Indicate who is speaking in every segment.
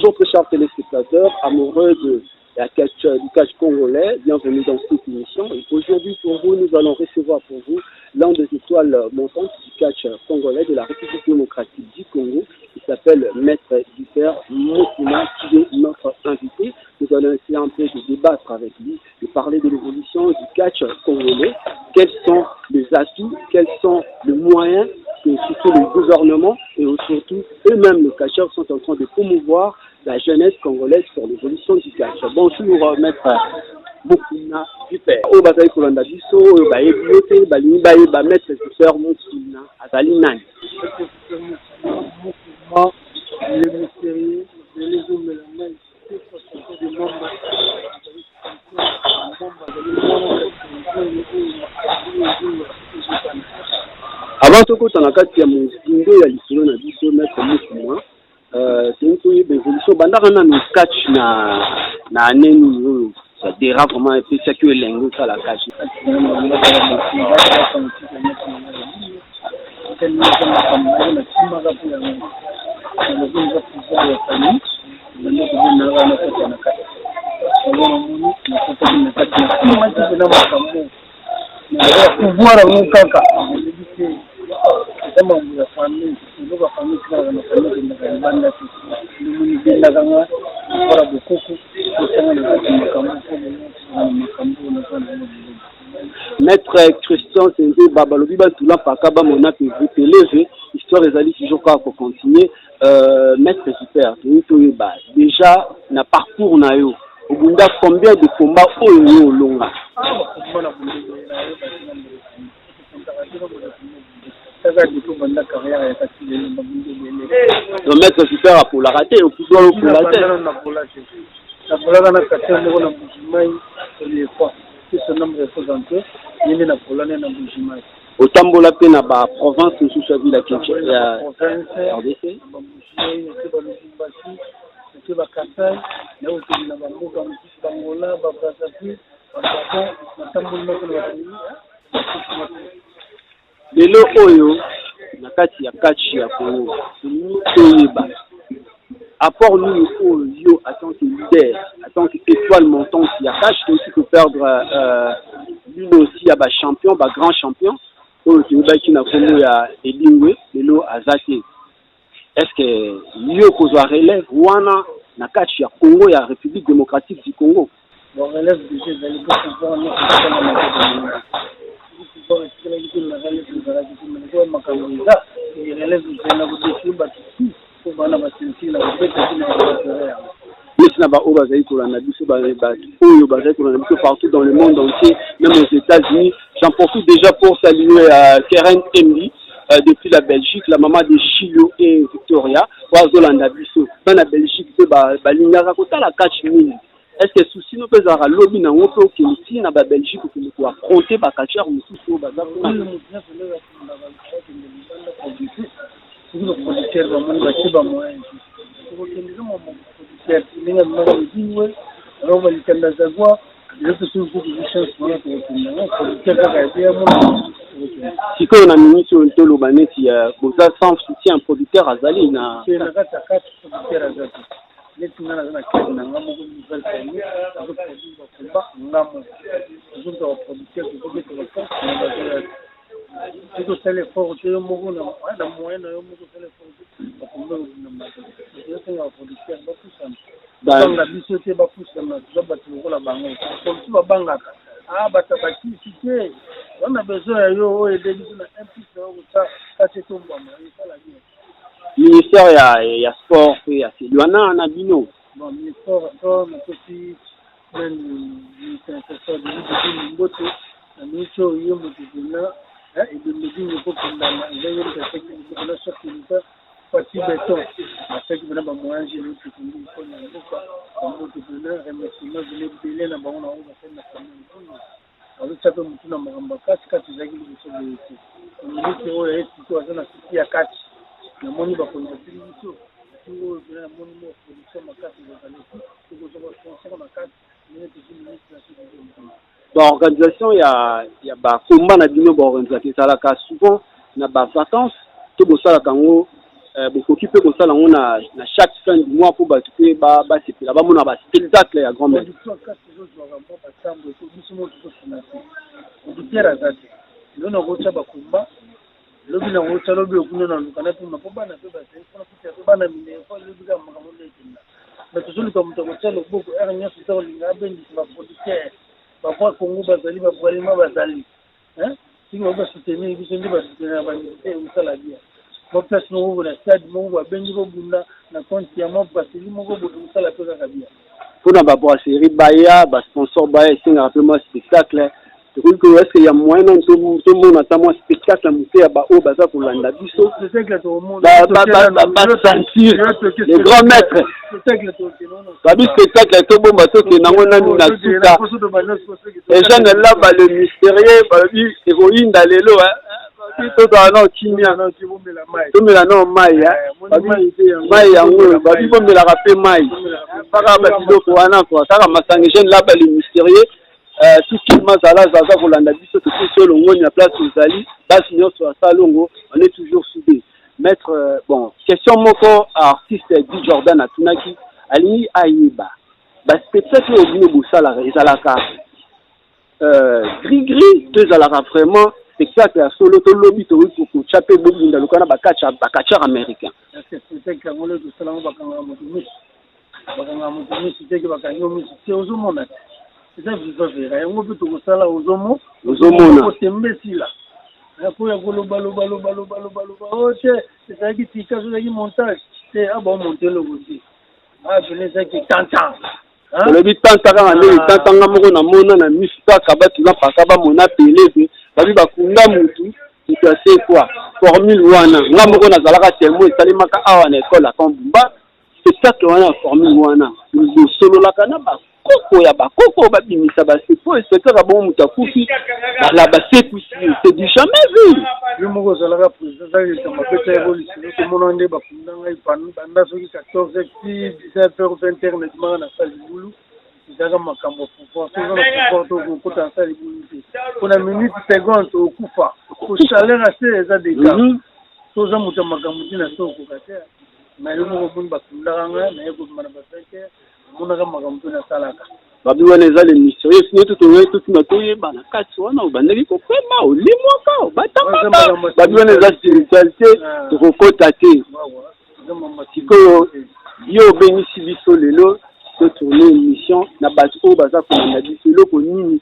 Speaker 1: Bonjour très chers téléspectateurs, amoureux de la catch, du catch congolais, bienvenue dans cette émission. Et aujourd'hui pour vous, nous allons recevoir pour vous l'un des étoiles montantes du catch congolais de la République démocratique du Congo, qui s'appelle Maître Duper Mokuna, qui est notre invité. Nous allons essayer un peu de débattre avec lui, de parler de l'évolution du catch congolais. Quels sont les atouts, quels sont les moyens que surtout le gouvernement et surtout eux-mêmes les catcheurs sont en train de promouvoir la jeunesse congolaise sur l'évolution du catch. Bonjour, Maître Mokuna Super. Oyo bazali kolanda biso, oyo bayebi yo te, balingi bayeba Maître Super Mokuna azali nani?
Speaker 2: Mokuna, le mystérieux, ezomela mai de mamba, mamba azali mwana.
Speaker 1: Avant tokota na kati ya mozindo ya lisolo na biso, Maître Mokuna, tolingi toyeba évolution. Bandaka nanu catch na année nini oyo ça dera vraiment, epesaki yo elengi osala catch?
Speaker 2: Nakimaka mpo yango eza pouvoir ya famille, banda kobendaka na kati na kati yango. Namoni nakotaki na kati, nakimaki mpena makambo ya pouvoir yango kaka. Elobi te eza mambo ya famille, eloko ya famille tikalaka na famille, ekendaka libanda te. Ndomoni ebendaka nga lokola bokoko, osanga na kati makambo mpo na makambo oyo naza nango lelo.
Speaker 1: Maître Christian Senze, balobi batula mpaka bamona mpe vuteleve, histoire ezali toujours kaka kocontinue. Maître Super, toyei toyeba déjà na parcours na yo, obunda combien de combat oyo yo olonga?
Speaker 2: Bakoma na bondeko na yo, kaka depuis banda carrière ya kati lelo, babunda ebele.
Speaker 1: Donc Maître Super apolaka te, opudwa opola te?
Speaker 2: Napola te, napolaka na quartier moko na Mbujimai, Olefa son nom représente ye nde napola nde na Mbujimai.
Speaker 1: Otambola mpe na baprovince mosusu ya ville ya Kinshasa, ya
Speaker 2: province
Speaker 1: RDC?
Speaker 2: Bambujimai, nake Balubumbashi, nake Bakasai, naokende na bamboka mosusu, Bangola, Babrazzaville, Bagabon, natamboli moko na bato.
Speaker 1: Lelo oyo na kati ya catch ya Congo, tolingi toyeba apport nini oyo yo en tant que leader, en tant que étoile montante ya catch. Toyisi koperdre l'une aussi ya bachampion, bagrand champion oyo toyebaki na nkombo ya Elingwe, lelo aza te. Est ce que yo kozwa relève wana na catch ya Congo, ya République démocratique du Congo?
Speaker 2: Bon, relève déjà ezali po pouvoir nyonso ekala na pouvoir etikalaki te, na relève ezalaki te. Mais lokola makambo eza, relève ezali na kodéfier bato po bana baceinture na kobeta te na korécupérer yango.
Speaker 1: Neti na baoyo bazali kolanda biso, oyo bazali kolanda biso partout dans le monde entier, même aux États-Unis, j'en profite déjà pour saluer Keren Embi depuis la Belgique, la maman de Chilo et Victoria, oyo azolanda biso. Bana Belgique mpe balingaka kotala catch mingi. Est ce que souci no mpe ezalaka lobi nango mpe okende ti na Babelgique, okende koaffronter bacatcheur mosusu oyo baza kuna?
Speaker 2: Moto nyonso ndenge akendaka, akende libanda progresser. Soki baproducteur bamoni, batie bamoyen te, tokokende. Eza mwa producteur ndenge abimaka Edingwe, alors balikanda Zagwa eza mpe. Soki tokozwi chance wana, tokokende yango. Producteur kaka epeya mona, tokokende.
Speaker 1: Sikoyo na miniti oyo toloba neti boza sans soutien, producteur azali na?
Speaker 2: Te, na kati ya kati producteur aza te. Neti nga naza na club na nga moko, Nouvelle Famille, nazoproduire bakomba nga moko, tozoluka baproducteur, tozobeta baporte na bazoya te. Soki osala effort te yo moko na moyen na yo moko, osala effort te, bakomba ekobunda mabe. Tozosenga baproducteur bapusana, babanga biso te, bapusana, toza bato lokola bango. Mosusu babangaka a bato bakisi te, wana besoin ya yo oyo ede biso na un plus na yo kosa kasi etombwama, esala bien.
Speaker 1: Ministère ya sport mpe ya seli wana na bino?
Speaker 2: Bon, ministère ya sport, napesi nani, ministère ya sport Denis mbote na miniti oyo, ye moto mpena ebembe dingi ekokendama, eza ye moto asaki liboko na chef de l'État Fatshi Béton, basaki mpena bamoyen gene tokondi mpona mboka. Bambote mpena, remerciement vele ebele na bango na oyo basali na famille Dingi, bazotia mpe motu na makambo ya kati. Kati ezalaki liboso boye te. Ministre oyo aye sikoyo aza na souci ya kati. Namoni bakonzi basili biso ntingo oyo mpena, namoni mo production makasi ezalaka tokozwa basponsor na kati ndenge tozwi ministre na soki.
Speaker 1: Baorganisation ya bakomba na bino, baorganisation ezalaka souvent na bavacance to bosalaka yango? Bokoki mpe kosala yango na chaque fin du mois mpo bato mpe basepela, bamona baspectacle ya grand maître.
Speaker 2: Production kasi tozozwaka mwa batambo eko biso moko tozofinancer. Producteur aza te. Lelo nakotya bakomba, lobi nakotya, lobi okuna na luka na pema mpo bana mpe bazali mpona kuta mpe bana minefo. Lobi kaka makambo nde ekenda, mais tozoluka moto akotya loboko ere nyonso te. Kolinga abendisa baproducteur bavoi Congo bazali, babralima bazali, soki bao basoutenir biso nde basoutenir bandeko te, ekosala bien. Mwa place moko boye na stade moko babengi kobunda na compte ya mwa brasserie moko boye, ekosala mpe kaka bien.
Speaker 1: Mpona babrasserie baya, basponsor baya, esengaka mpe mwa spectacle. Tokoki ko est ce que ya moyen nani tomona ata mwa spectacle moke ya baoyo baza kolanda biso, basentir le grand maître? Babi spectacle tobomba, tokende yango nani na suka. Eugène Laba le mystérieux, balobi ekoyinda lelo. Babi tozala nao kimia, tomela nao mai. Mai yango babi bomelaka mpe mai kaka babiloko wana kua kaka masanga. Eugène Laba le mystérieux, tuki mazala aza kolanda biso, topesi yo longoni ya place ozali. Basi nyonso asalongo, on est toujours soudé. Maître, bon, question moko artiste Di Jordan atunaki, alingi ayeba baspectacle oyo bino bosalaka ezalaka gris gris to ezalaka vraiment spectacle ya solo? Tolobi tokoki kotya mpe bobunda lokola na bacatcheur américain.
Speaker 2: Spectacle yango leo tosalango, bakangaka moto miso, bakangaka moto miso teke bakangi yo miso te, ozomona te, eza viva vera. Yango mpe tokosala, ozomo
Speaker 1: Ozomona.
Speaker 2: Kotembe esila po ya koloba loba loba loba loba loba o te, ezalaki tika, ezalaki montage te, abaomonte eloko te, apene ezalaki tantan.
Speaker 1: Olobi tanta kaka ndenge tantanga moko namona na misu kaka batuna paka bamona peleve, babi bakunda mutu, mutu asekwa. Formule wana nga moko nazalaka témoin, esalemaka awa na ekole ya Kambumba. Spectacle wana ya formule wana, bosololaka na bakoko ya bakoko, babimisa basepo spectacle bongo, moto akufi bala basekwisi ye, c'est du jamais vu.
Speaker 2: Yo moko ozalaka président, ezalaki likambo apesa yako lisolo. Tomona nde bakunda ngai banda soki 14 ti 19 heures, 20 heures, nadimaka na sa libulu. Ezalaka makambo ya pouvoir. Soki oza na pouvoir to okokota na sa libulu te, mpona minute seconde okufa po chaleur ase eza dégâts. So oza moto ya makambo ntina so okoka te. Na yo moko omoni bakundaka ngai, naye kobima na ba 20 heures, omonaka makambo mpe nasalaka.
Speaker 1: Babi wana eza le mystérieux neti tongai totuna toyeba na kati wana obandaki kopema, olimwaka, obatamaka. Babi wana eza spiritualité, tokokota te. Sikoyo yo obengisi biso lelo totourne émission na bato oyo baza kolanda biso, eloko nini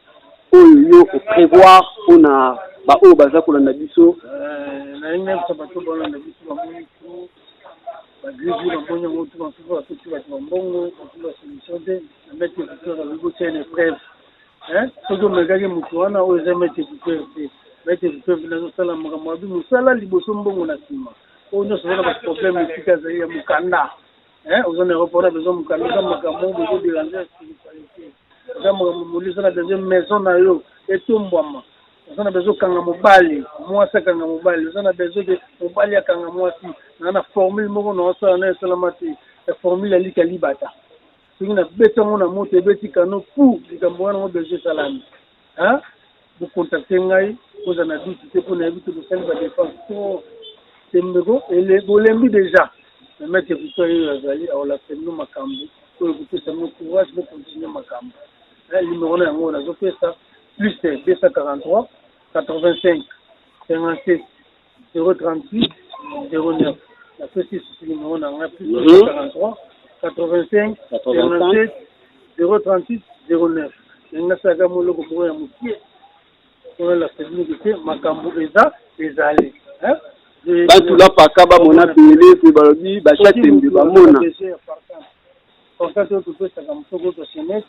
Speaker 1: oyo yo oprévoir mpona baoyo baza kolanda biso?
Speaker 2: Nalingi nayebisa bato balanda biso, bamoni trop bagrivi, bamoni yango tu, basusu basuki bato bambongo, bato basolution te. Na maître Victor alobi botia une épreuve, soki omekaki motu wana oyo eza maître Victor te. Maître Victor nazosala makambo abi mosala liboso, mbongo na nsima. Oyo nyonso oza na baproblème esika azali ya mokanda, oza na Europe wana, besoin mokanda, eza makambo bozoderange spiritualité, eza makambo moli. Oza na besoin maison na yo etombwama, oza na besoin okanga mobali, mwasi akanga mobali, oza na besoin ke mobali akanga mwasi, naa na formule moko na osala na esalama te, ya formule alika libata. Soki nabeti yango na moto, ebeti kano pu likambo wana ngo besoin esalami, bocontacte ngai, oza na doute te mpo nayebi te bosali badépense trop tembeko bolembi déjà. Na maître Victor oyo azali akolakisa bino makambo oyo ekopesa bino courage bocontinue makambo. Numéro na yango nazopesa: plus 243 85 57 038 09. Napesi susu numéro na ngai: plus 243 85 57 038 09. Ndenge nasalaka moloko moko ya mokie mpona lakisa bino te makambo eza ezali.
Speaker 1: Batula paka bamona pele mpe balobi batya tembe bamona.
Speaker 2: Pancarte oyo topesaka, mosu okozwa chaînette,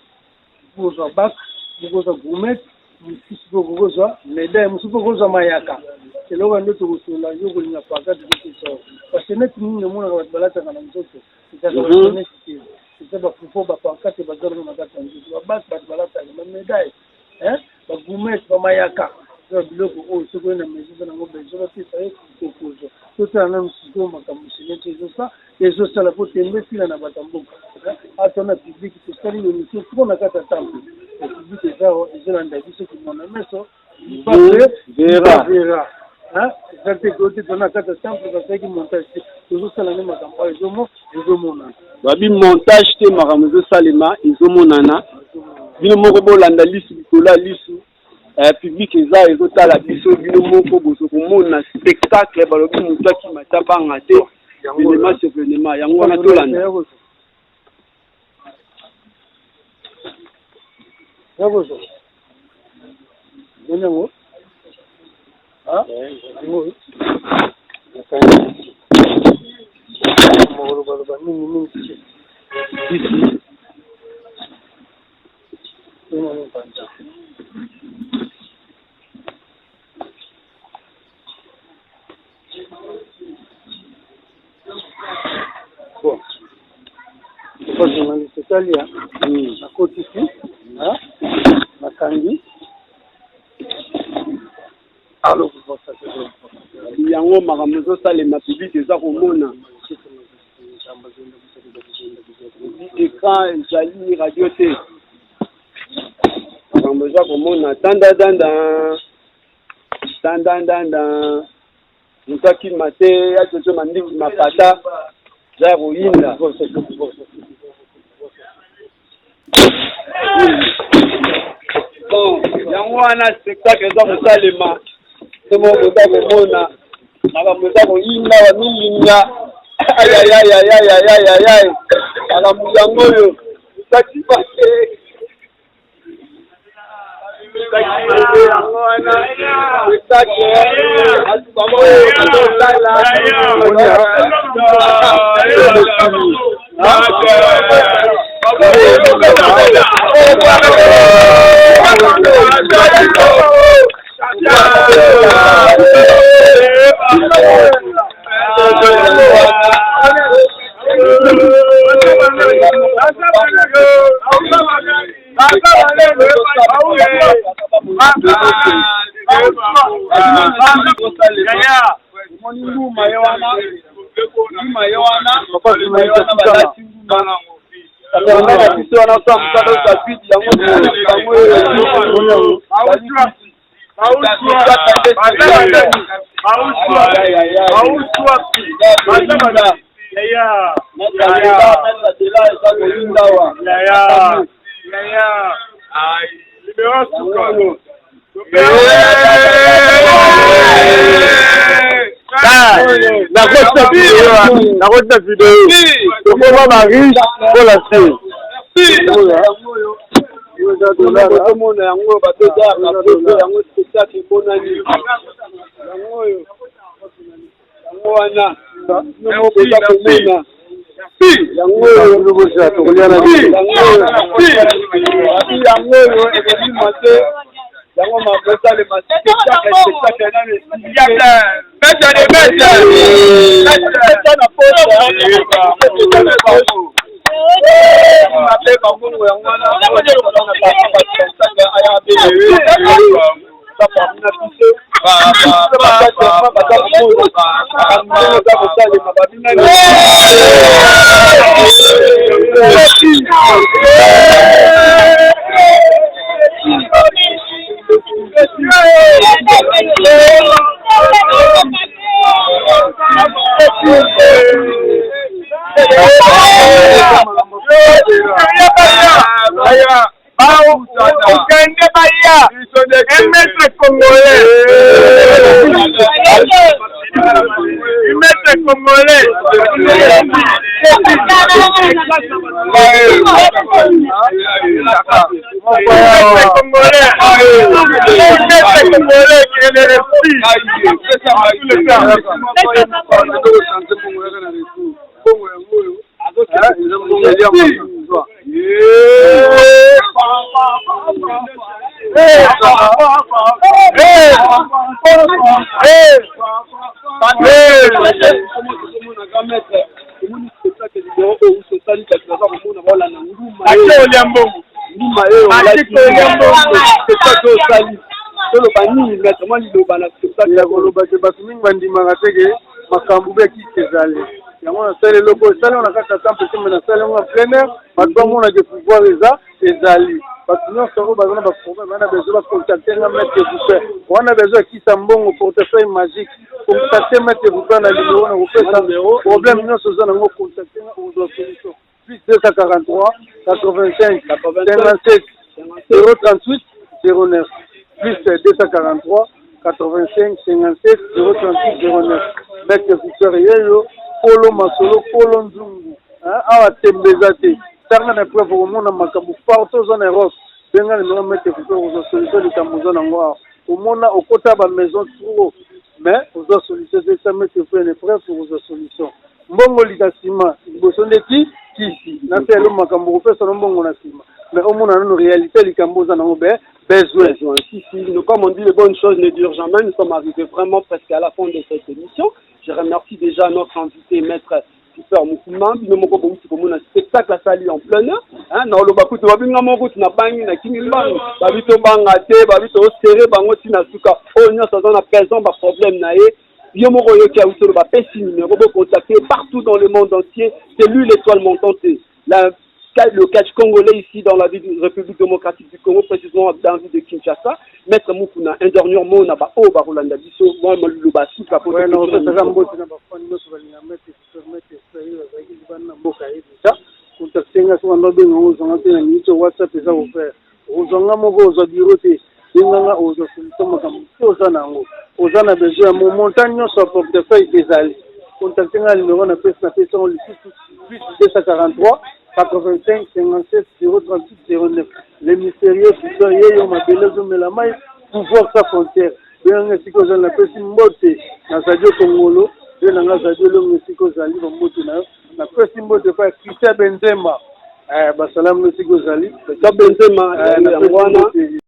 Speaker 2: mosu okozwa bac, mosu okozwa gourmette, mosusu mpe okokozwa médaille, mosusu mpe okozwa mayaka. Eloko nde tokosola, yo kolinga pancarte, topesa bachaînette mingi. Omonaka bato balataka na nzoto, ezalaka bachaînette te, eza bafufu, bapancarte bazalaka na kati ya nzoto, babac bato balataka, bamédaille, bagourmette, bamayaka. Eza biloko oyo soki oye na maison eza nango besoin, bapesa ye, okozwa. Totala nanu sikoyo makambo chaînette ezosala po tembe esila na bato ya mboka. Ata na public tosali émission trop na kati ya temple, public eza ezolanda biso kimona meso.
Speaker 1: Vera.
Speaker 2: Vera, eza te ko te, toza na kati ya temple, basalaki montage te. Tozosala nde makambo oyo ezomo ezomonana.
Speaker 1: Babi montage te, makambo ezosalema ezomonana. Bino moko bolanda lisu likolo ya lisu. Public eza ezotala biso, bino moko bozo komona spectacle. Balobi moto akima ta banga te, événement sur événement. Yango wana tolanda.
Speaker 2: Yakozwa moni yango yango makolobaloba mingi mingi te mpanza. Bon, papa journaliste, etali ya nakotisi, nakangi. Alors,
Speaker 1: yango makambo ezosalema, public eza komona, écran ezali, radio te, makambo eza komona. Tandadanda tandandanda, moto akima te, ya Jojo Mandiki mapata eza ya koyinda. Bon, yango wana spectacle eza kosalema, te moko boza komona makambo eza koyinda, bamilinga. Ayayayayayayayayay, makambo yango oyo esakima te, yango wana spectacle. Bato bango oyo bazosala. Omoni nguma ye wana, nguma ye wana, balati nguma na biso wana, osa mosala osa vide yango, yango oyo.
Speaker 3: Nakotisa video, nakotisa video, tokoma bariche mpola se.
Speaker 1: Ozomona yango, bato ezalaka poto, yango spectacle emonani, yango oyo, yango wana bino boza komona yango oyo, yango oyo ekolima te, yango makosalema spectacle, spectacle nano esili na poche mabe bambongo, yango wana na biso baza komona eza kosalema babinani.
Speaker 3: Okende baya un maître congolais, un maître congolais. Un maître congolais, un maître congolais qui est le récit.
Speaker 1: Omoni spectacle libero oyo osali, kasi baza komona, baolanda nguma.
Speaker 3: Ate olia mbongo.
Speaker 1: Nguma oyo spectacle oyo osali, toloba nini, maître? Mwa liloba na spectacle.
Speaker 2: Ya koloba ke bato mingi bandimaka te ke makambo mpe kisi ezali. Yango nasali eloko esali yango na kati ya temple te, me nasali yango na plein air, bato bamonake pouvoir eza, ezali. Bato nyonso oyo baza na baproblème, bana besoin, bacontacte nga, Maître Vupin. Wana besoin akisa mbongo, portefeuille magique, contacte Maître Vupin na numéro na kopesa. Problème nyonso oza nango, contacte nga, ozwa solution. +243 85 57 038 09, +243 85 57 038 09. Maître Victor yeyo, kolo masolo, kolo nzungu. Awa tembe eza te. Tanga na preuve, okomona makambo partout. Oza na Europe, benga numéro Maître Victor, kozwa solution. Likambo oza nango awa, omona okota bamaison trop, mais ozwa solution te. Sa Maître Victor na preuve, okozwa solution. Mbongo lika nsima, liboso ndeti kisi nasa elo makambo kopesa no mbongo na nsima, mais omona nano réalité likambo oza nango be besoin.
Speaker 1: Si, si, nous, comme on dit, les bonnes choses ne durent jamais. Nous sommes arrivés vraiment presque à la fin de cette émission. Je remercie déjà notre invité, Maître Peter Mukuma. Bino moko bouti komona spectacle asali en plein air. Hein, na oloba kutu babinga moko kutu na bangi na kimi mbangu. Babi to banga te, babi to serré bango tina suka. Oyo nyonso aza na présent ba problème na ye. Yo moko oyoki auti oloba, bapesi numéro, bocontacter partout dans le monde entier. C'est lui l'étoile montante. Le catch congolais ici dans la ville République démocratique du Congo, précisément dans la ville de Kinshasa. Maître Mukuna, un dernier mot, na ba o barolanda biso, moi maloba suka po.
Speaker 2: Ouais, na opesaka mbote na bafani nyonso balinga Maître Victor, Maître Israel bazalaki libanda na mboka ye déjà. Contacte nga soki ando obenga ngo, ozwanga te na minute. WhatsApp eza ouvert, ozwanga moko, ozwa bureau te, benganga, ozwa solution. Makambo te oza na yango, oza na besoin ya montant nyonso ya portefeuille ezali, contacte nga. Numéro na pesi, napesi yango lisusu: +243 85 57 038 09. Le mystérieux Victor yeyo, mabele ezomela mai, pouvoir sans frontière. Benganga esika ozali. Napesi mbote na Zadio Kongolo mpe na nga Zadio Elongo, esika ozali, bambote na yo. Napesi mbote epai ya Christian Benzema, basalamu esika ozali.
Speaker 1: Christian Benzema, yango wana.